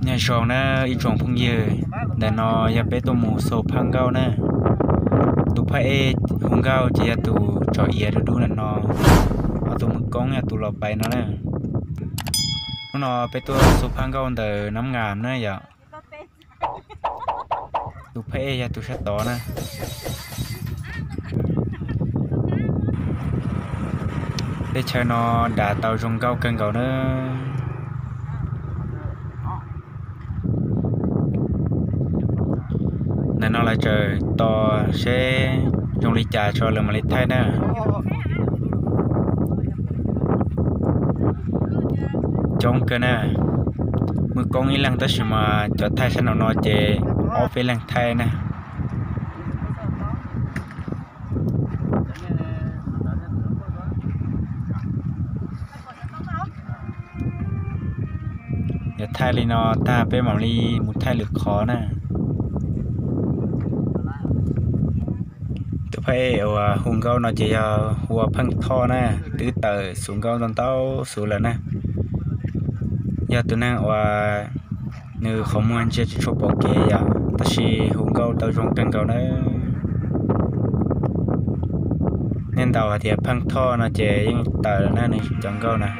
Nyob zoo na ib tsoom phooj ywg, ntawm no yog peb tuaj mus xaus phaj nkauj na. Tus phaj ej hu nkauj ces yog tus tsom iav dub dub ntawm no, ho tus muaj koob yog tus los pais no na. Hnub no peb tuaj xaus phaj nkauj ntawm Nab Ngam na yom. Tus phaj ej yog tus sab tod na. Teb chaws no dav tau zoo nkauj kawg nkaus na. Ntawm no lawv tseem tos seb zoo li cas tso lawv mam li thaij na. Coob kawg na, muaj koob ib leeg tab sis mas cov thaij sab nraum no ces ob peb leeg thaij na. Yog thaij li no tag peb mam li mus thaij lwm qhov na. Tus phaj ej uas hu nkauj no ces yog hu ua Pheej Thoj na, twb tawm xus nkauj ntau ntau xus lawm na. Yog tus neeg uas nws qhov muag ntsia tsis tshua pom kev yom, tab sis hu nkauj tau zoo kawg nkaus na. Nej ntaus hais tias Pheej Thoj no ces yeej tawm lawm na nws cov nkauj na.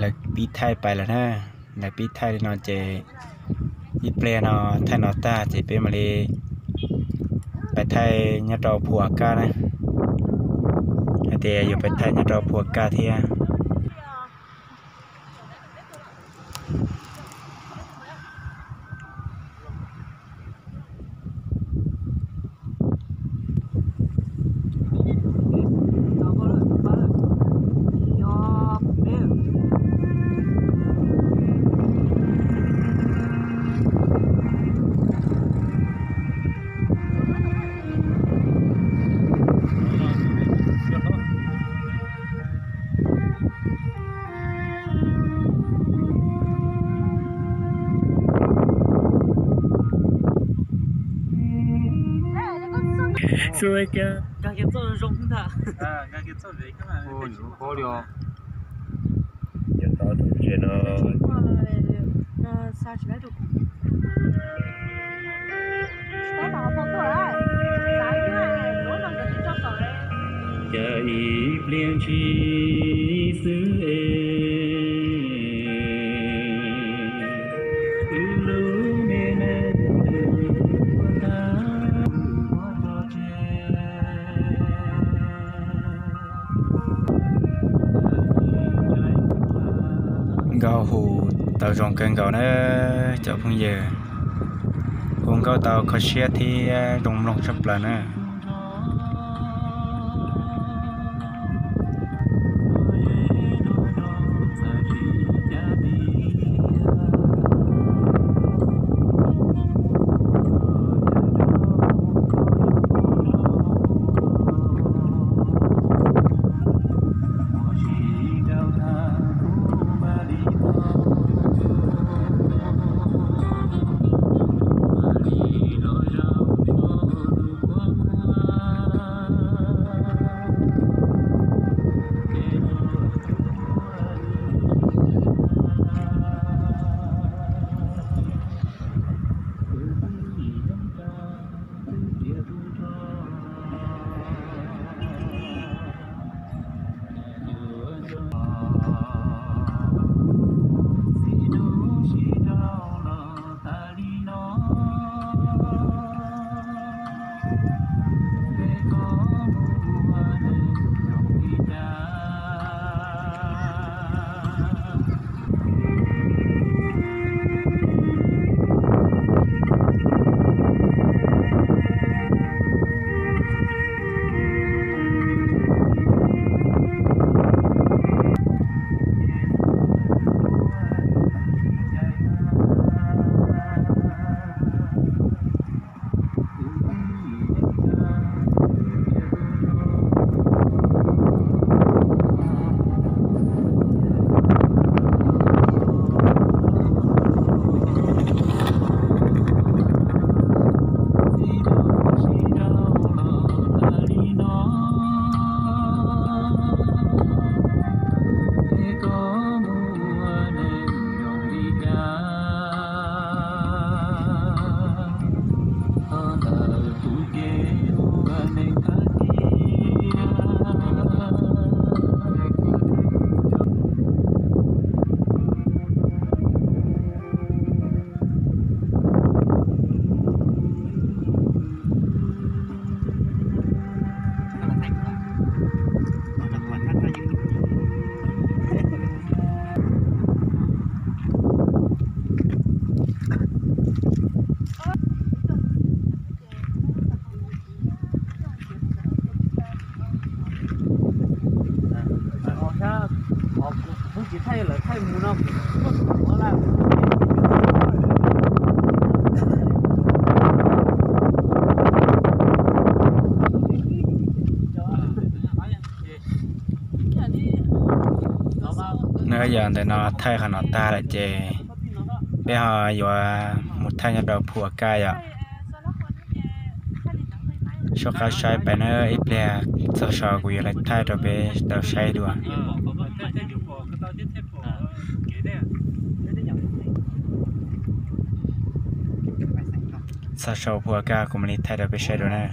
Lawv pib thaij pais lawm na, lawv pib thaij li no ces ib pliag no thaij no tag ces peb mam li pais thaij nyob rau Phu As Kaj na, hais tias yuav pais thaij nyob rau Phu As Kaj thiab. Xua cas nkag kiag txoj zoo ntag. Ua, nws qhuav li os. Cas ib pliag ntshis xwb es wb lub me neej ua tag ua tso tseg. Nkauj hu tau zoo kawg nkaus na cov phooj ywg, hu nkauj tau kho siab thiab zoo mloog tshaj plaws na. Nws yog ntawm no thaij qhov no tag lawm ces peb ho yuav mus thaij nyob rau Phu Ka yom. Soj qab saib pais na, ib pliag txog saud kuv yuav los thaij rau peb tau saib dua. Txog saum Phu Ka kuv mam li thaij rau peb saib dua na.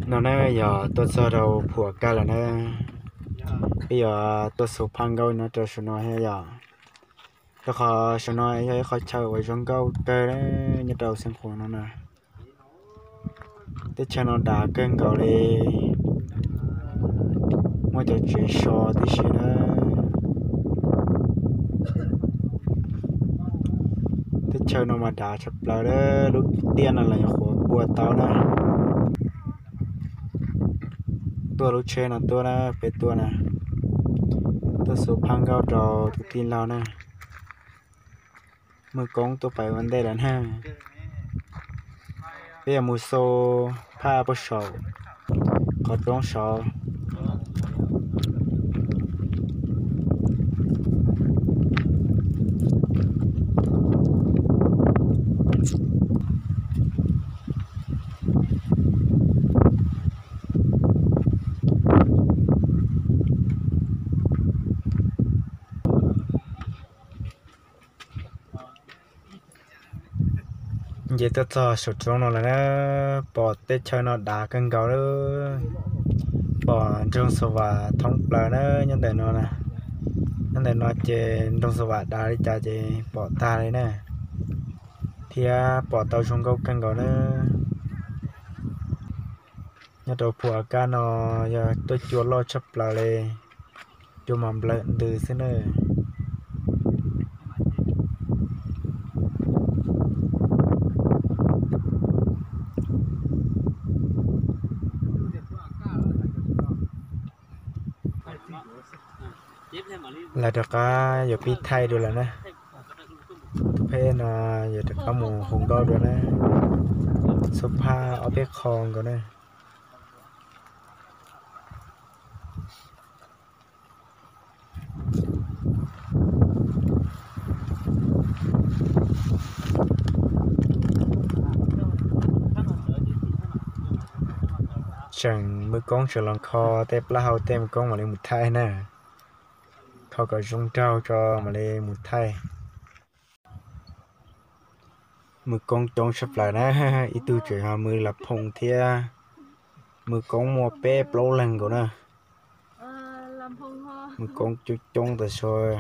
No na yog tuaj txog rau Phu Ka lawm na. Peb yuav tuaj xu phaj nkauj nyob rau saum no thiab yom. Rau qhov saum no yog ib qhov chaw uas zoo nkauj kawg nyob rau Xeev Khuam no na. Teb chaws no dav kawg nkaus li, muaj cov tsev so tib si na. Teb chaws no mas dav tshaj plaws na, lub tiaj no los nyuam qhuav pua tau na. Tuaj lub tsheb no tuaj na, peb tuaj na, tuaj xu phaj nkauj rau tus tij laug na. Mws Koob tuaj pais ua ntej lawm na. Peb yuav mus xu phaj puag saum qhov roob saud. Nce tuaj txog saum roob no lawm na, pom teb chaws no dav kawg nkaus li, pom nroog Xa Vam thoob plaws na nyob ntawm no. Nyob ntawm no ces nroog Xa Vam dav li cas ces pom tag li na, thiab pom tau zoo nkauj kawg nkaus na. Nyob rau Phu Ka no yog tuaj cua loj tshaj plaws li, cua mas nplawm ntws xwb na. Lawv rov qab yuav pib thaij dua lawm na. Tus pheb no yuav rov qab mus hu nkauj dua na. Xub phaj ob peb qho nkaus na. Tseem Mws Koob tseem los kho tej plaub hau tej, Mws Koob mam li mus thaij na. Kho kom zoo nraug tso mam li mus thaij. Mws Koob coob tshaj plaws na, ib tug tseem yog Mws Las Phoos thiab. Mws Koob muaj peb plaub leeg nkaus na. Mws Koob coob coob tas zog.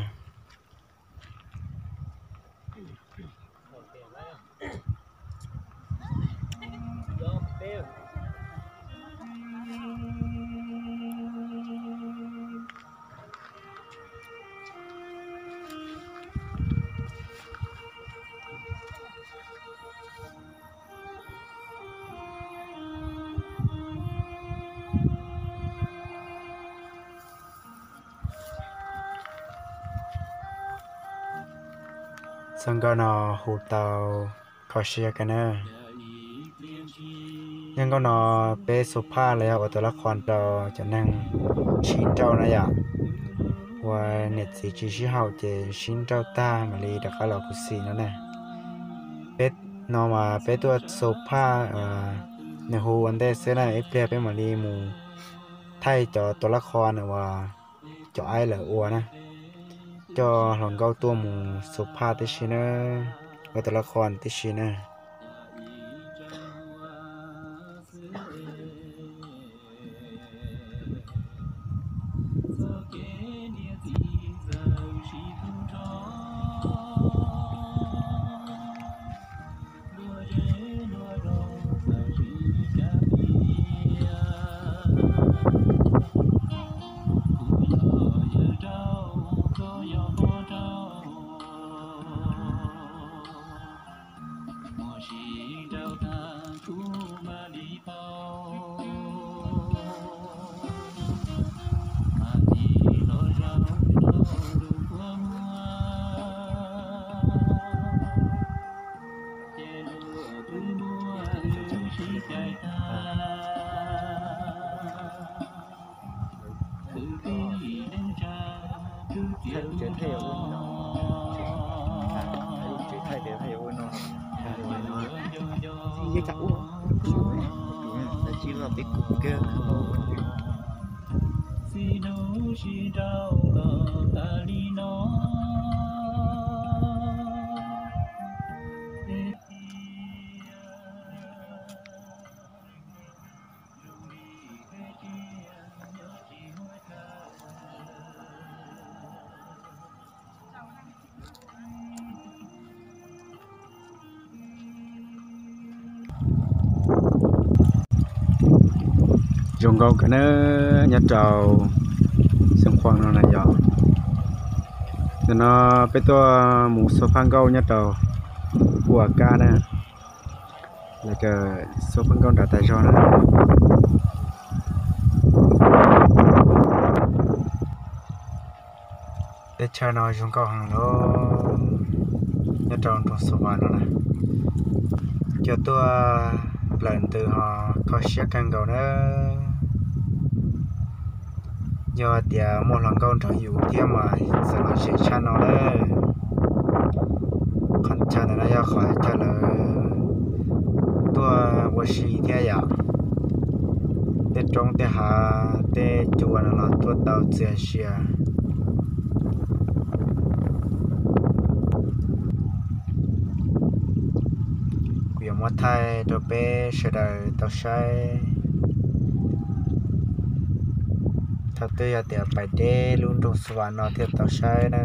Txoj nkauj no hu tau kho siab kawg na. Yog nkauj no peb xu phaj los yog ua tus lab qhos rau cov neeg sib nrauj na yom. Ua niam txiv tsis sib haum ces sib nrauj tag mam li rov qab los khuv xim no na. Peb no mas peb tuaj xu phaj nws hu ua ntej xwb na, ib pliag peb mam li mus thaij cov tus lab qhos uas cov aib lawv ua na, coj hluas nkauj tuaj mus xu phaj tib si na, ua tus lab qhos tib si na. Thaij lub tsev thaij yuav ua no, thaij lub tsev thaij tias thaij yuav ua no, tsis ua, tsis ua, tsis ua peb kuv kawg. Zoo nkauj kawg na, nyob rau Xeev Khuam no na yom. Nim no peb tuaj mus xua phaj nkauj nyob rau Huas Kab na, lawv cov xua phaj nkauj nram tas zog na. Teb chaws no zoo nkauj heev lawm, nyob rau nroog Xus Vas no na. Cua tuaj nplawm ntws ho kho siab kawg nkaus na. Yog tias muaj hluas nkauj nrog yus thiab mas txawm los zem tshaj no na. Qhov chaw ntawm no yog qhov chaw lawv tuaj ua si thiab yom. Tej roob tej hav tej cua no los tuaj tau txias sia. Kuv yuav muab thaij rau peb sawv daws tau saib. Thaum twg yog tias pais deb lub nroog Xus Vas no thiaj tau saib na.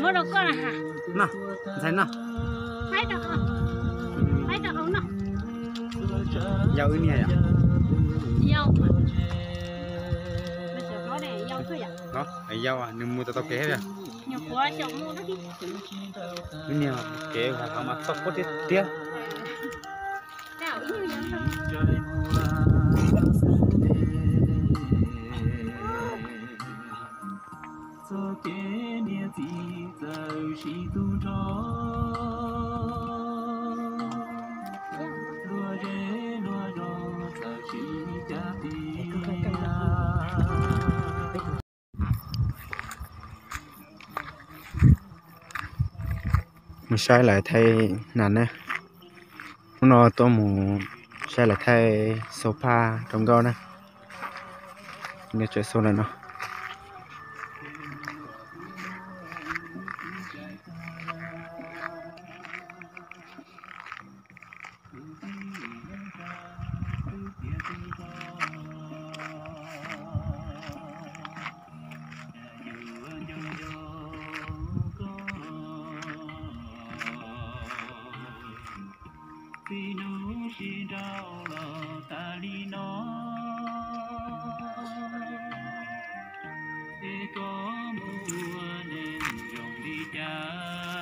Muab rau koj na ha. No, ntxhais no. Faib rau hauv, faib rau hauv no. Yau wb niag yom? Yau. No, yau nws mus tau tau kev thiab. Wb niag kev hauv mas txog quab tiag tiag. Txoj kev niam txiv txawm sib tug nrho, luag zej luag zos txawm sib cav tiag. Mus saib lawv thaij nas na. Hnub no tuaj mus saib lawv thaij xua phaj rau nkauj na. Nws tseem xua lawm no. Txij hnub sib nrauj los tas li no, es koj mus ua neeg zoo li cas?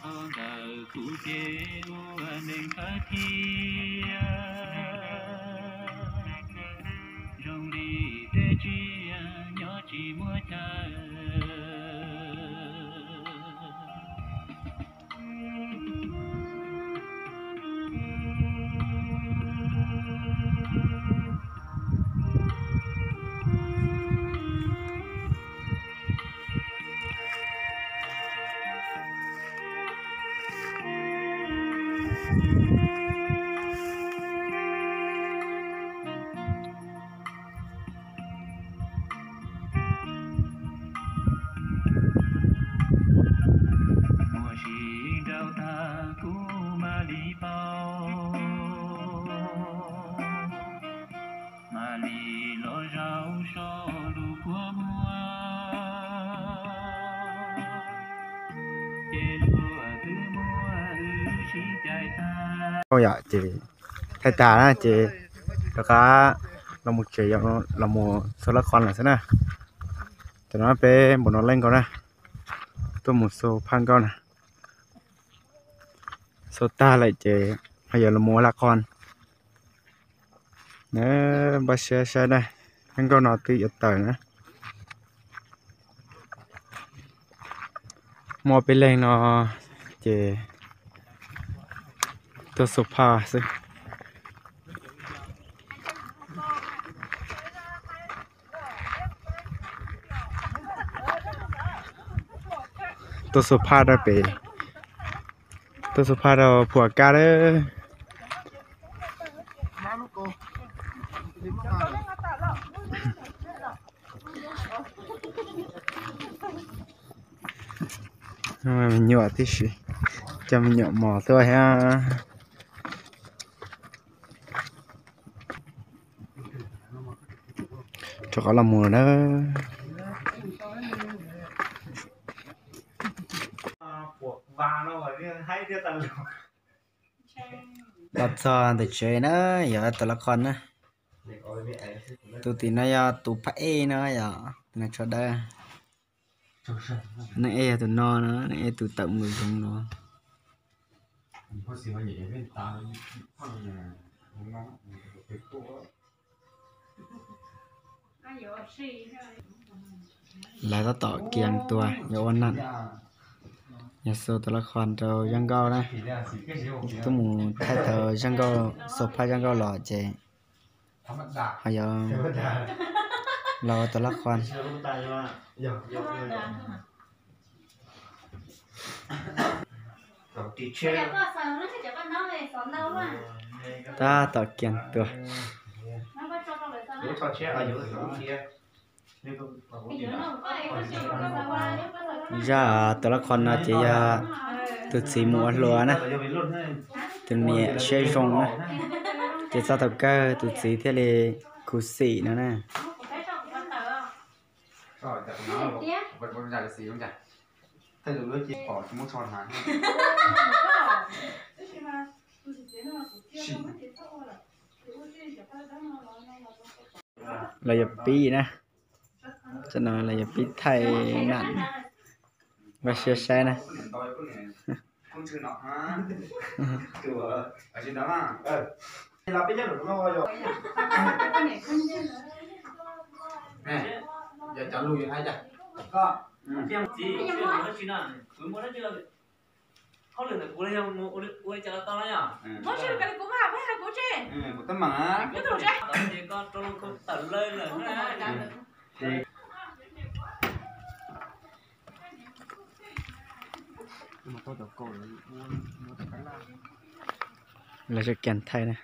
Ho ntawm kuv ces ua neeg khawv thiab, zoo li peb tsiaj nyob tsis muaj chaw. Nkauj yom, ces thaij tag na ces rov qab los mus tsev, los mus xua lab qhov lawm xwb na. Tam no peb npaum no leej nkaus na, tuaj mus xua phaj nkauj na. Xua tag lawm ces ho yuav los mus ua laj qhov na. Npaj siab saib na, phaj nkauj no twb yuav tawm na. Muaj peb leeg no ces tuaj xua phaj xwb. Tuaj xua phaj rau pem, tuaj xua phaj rau Phuam Kab lawm. Me nyuam tib si, coj me nyuam mos tuaj thiab. Rov qab los mus na. Los txog ntawm tsev na, yog tus lab qhov na. Tus tim no yog tus phaj ej no yom, tus no tsho dawb. Neeg ej yog tus no no, neeg ej tus tawm mus zoov no. Lawv tab tom kiag tuaj yuav ua nam, yog xua tus lab qhov rau zaj nkauj na. Twb mus thaij tau zaj nkauj, xua phaj zaj nkauj los ces ho yuav los tus lab qhov. Tab tom kiag tuaj. Zaj tus lab qhov no ces yog tus txiv mus ua hluas na, tus niam siab zoo na, ces txog thaum kawg tus txiv thiaj li khuv xim no na. Los yog pib na, tam no los yog pib thaij nam, npaj siab saib na. Hauj lwm ntawm kuv yog ua li cas los tau na yom? Muab sib lus kali kuv mas, muab hais kuv tse. Kuv teeb meem na. Nyob tus tse. Ces koj rau loo khau tawm lawm lawm na. Lawv sawv kiag thaij na.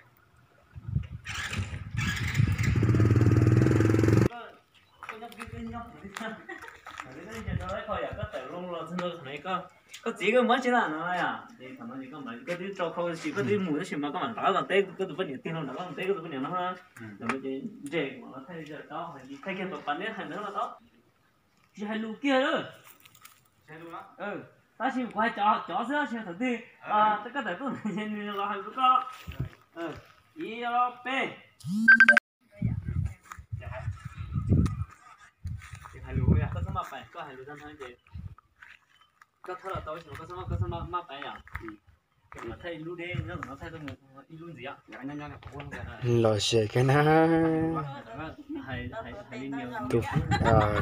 Koj txiv koj muab tsis na no yom, ces thaum no ces koj mam li koj twb rau khau tab sis koj twb mus tab sis mas koj mam nrog koj mus teb, koj tus poj niam tig hlo nrog koj mus teb koj tus poj niam no na. Thaum no ces ntshe kuv los thaij zaj tau, thaij kiag pab pab neb hais ntawd no tau. Tsis hais lus kiag lawm. Tab sis kuv hais cov cov xwb, tsis hais thaum twg koj tawm tuaj ntawd ces nws los hais rau koj. Ib ob peb. Hais lus, koj txhob maj pais, koj hais lus tag nrho ces koj thawb los tau, koj txhob maj, koj txhob maj pais yom. Thaij ib lub deb, nyob ntawm no thaij ib lub ntxiv. Lom zem kawg na. Tus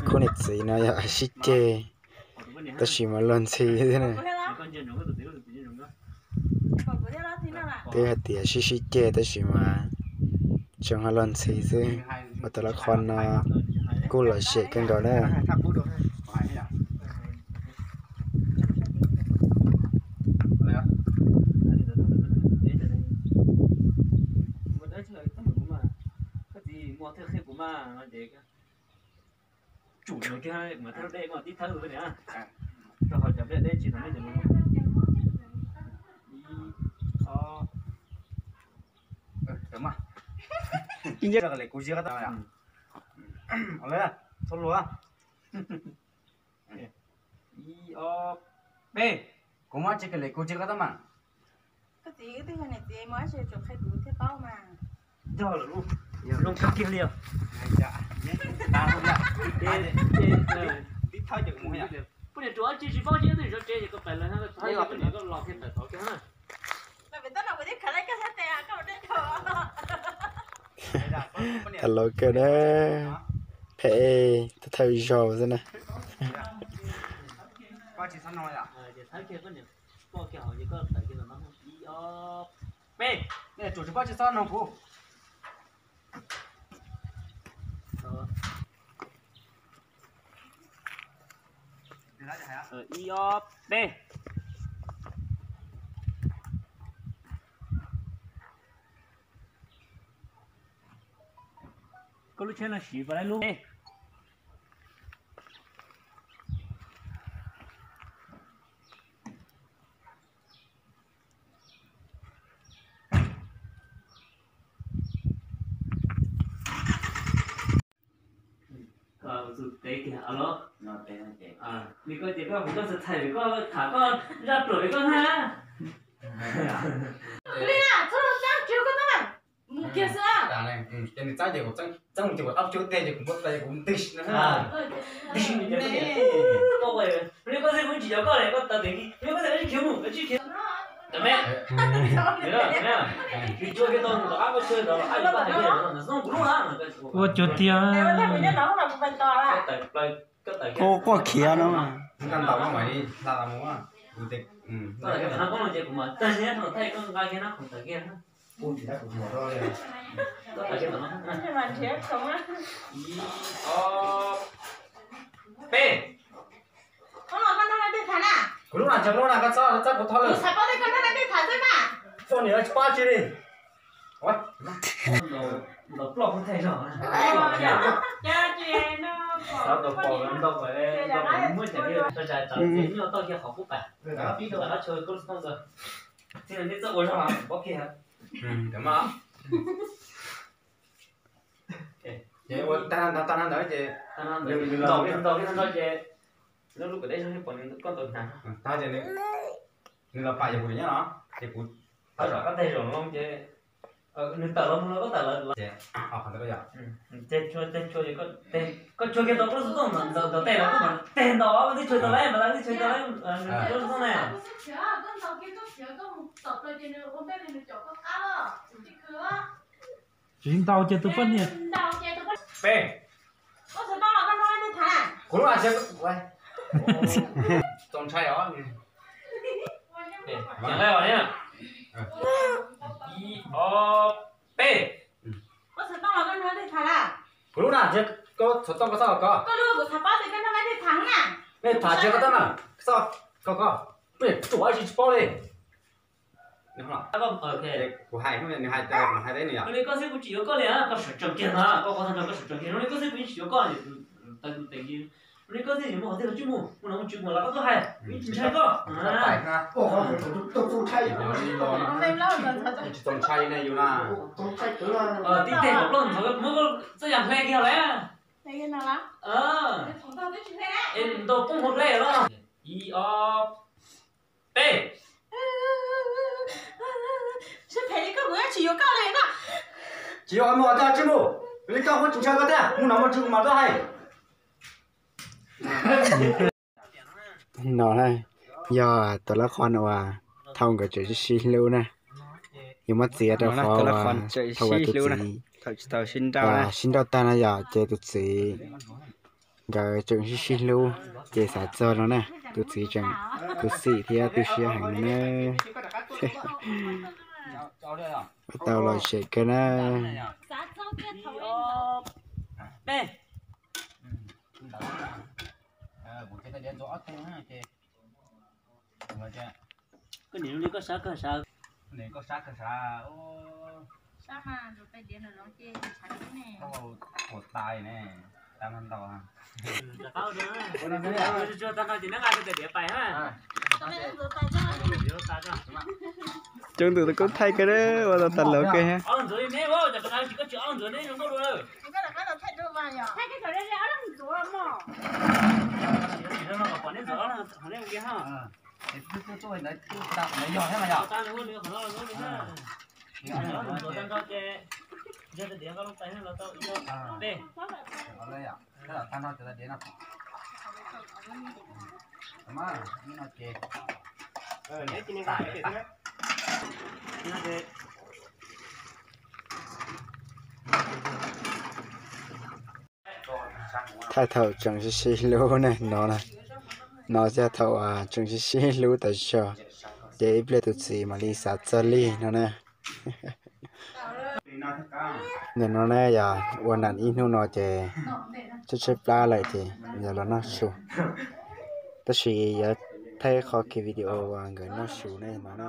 khub niam txiv no yog sib ceg, tab sis mas luag ntxhi thiab na. Twb hais tias sib sib ceg tab sis mas tseem ho luag ntxhi xwb. Ua tau lab qhov no kuj lom zem kawg nkaus na. Ib, ob, ib, ib, ob, peb. Kuv muab tsis kawm li kuv tsis koj tab mas. Txiv, wb twb yog niam txiv mus dab tsi tseem qhia kuv thiaj paub mas. Yog lawm, zoo kawg kiag li os. Poj niam ruam dab tsi tsis paub, tsis twb zov tsev ces koj pais lawm, koj los thiaj tawm tod kiag na. Tag laus kawg na, phem thawj zaug xwb na. Ib ob peb. Koj lub tsheb no siv pas lub. Tus teb kiag los. Li koj ces koj mus koj txhais txhais vim koj tham koj zaj pluas vim koj na. Li na, txhob txab tsis koj txab. Mus kiag xwb. Ces nws txab ces kuv txab mus ces kuv qab tsuag tiag ces kuv npau taws ces kuv ntws na. Li koj xwb kuv tsis yuav koj li, koj tau tias li koj xwb koj tsis khiav mus, koj tsis khiav. Ua cuag tiag. Quaj khiav no. Peb. Kuv lub na, tseem lub na, koj txhob txab kuv tho lawm. Poj niam tsis pab tsi li. Ces ua tag ntawd ces nws los pam yog kuv nyob no ces kuv thab zom koj teg zom loo ces nws tawm los mus los koj tawm los. Ces qhov ntawd yog teg tshua, teg tshua, koj tshua kiag tau plaub xu tooj ntawm tes los koj mam teg ntaus ob tib tshua tau lawm, mas tib tshua tau lawm plaub xu tooj ne. Tsis ntaus ces tus poj niam. Peb. Kuv lub na, txaus ntshai os. Ib ob peb. Kuv lub na, txhua tooj koj txhob kov. Nej tham tsis koj txhob na, txhob kov koj. Peb ruam tsis paub li. Kuv hais, nws hais, hais teb nws yom. Li koj xwb kuv tsis yuav koj li, koj sawv tsees kiag na, koj qhov tag nrho koj sawv tsees kiag, li koj xwb kuv yeej tsis yuav koj li. Li koj xwb yuav mus qhov twg los tsij mus, mus no mus tswv mus los koj tuaj hais, kuv yeej tsis ntshai koj. Tsis txaus ntshai ne yus na. Tib teg kom plaub ntxhov muab koj txoj yam hle kiag lawm. Es ntau poob hauv hle los. Ib ob peb. Tsis yuav mus qhov twg los tsij mus, li koj kuv tsis ntshai koj thiab, mus no mus tswv mus mas tuaj hais. No na, yog tus lab qhov no uas thaum nkawd tseem sib sib hlub na, yus muab txiav rau qhov uas thaum uas tus txiv sib nrauj tag na yom, ces tus txiv nkawd tseem sib sib hlub, ces xav txog no na, tus txiv tseem tu siab thiab tu siab heev no na. Tau los sem kawg na. Koj niam li koj sab kawg sab. Koj sab kawg sab. Sab mas nrog peb diav nrog zoov ces tshav kub ne. Koj ua tais ne, tag nrho ntau. Coob tus tus koob thaij kawg na, ua tau tas lawv kawg ha. Twb twb tuaj ntawd twb tau ntawd yog thiab mas yog. Tag nrho cov diav no. Mas no ces thaij thaum tseem sib sib hlub ne no, no yog thaum tseem sib sib hlub tas zog, ces ib pliag tus txiv mam li xav txog li no na. Ntawm no ne yog ua nam ib hnub no ces tshaib tshaib plab lawm ces yog los noj su, tab sis yuav thaij qhov kiag video uas nkawd noj su ne no na.